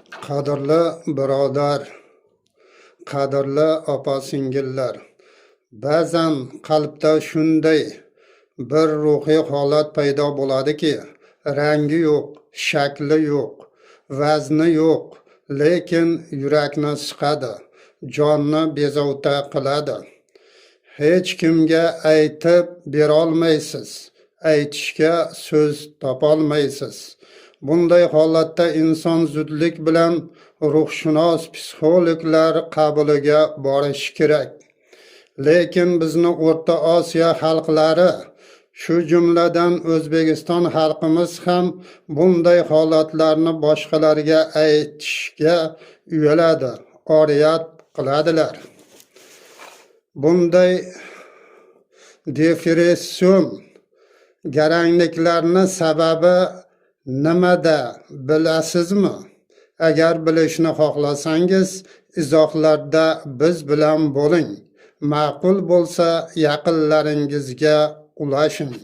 Qadrli birodar, qadrli opa-singillar, ba'zan qalbda shunday bir ruhiy holat paydo bo'ladiki, rangi yo'q, shakli yo'q, vazni yo'q, lekin yurakni siqadi, jonni bezovta qiladi. Hech kimga aytib berolmaysiz, aytishga so'z topolmaysiz. Bunday holatda inson zudlik bilan ruhshunos psixologlar qabuliga borishi kerak. Lekin bizni O'rta Osiyo xalqlari, shu jumladan O'zbekiston xalqimiz ham bunday holatlarni boshqalarga aytishga uyaladi, oriyat qiladilar. Bunday depression garangliklarni sababi nimada, bilasizmi? Agar bilishni xohlasangiz, izohlarda biz bilan bo'ling. Ma'qul bo'lsa, yaqinlaringizga ulashing.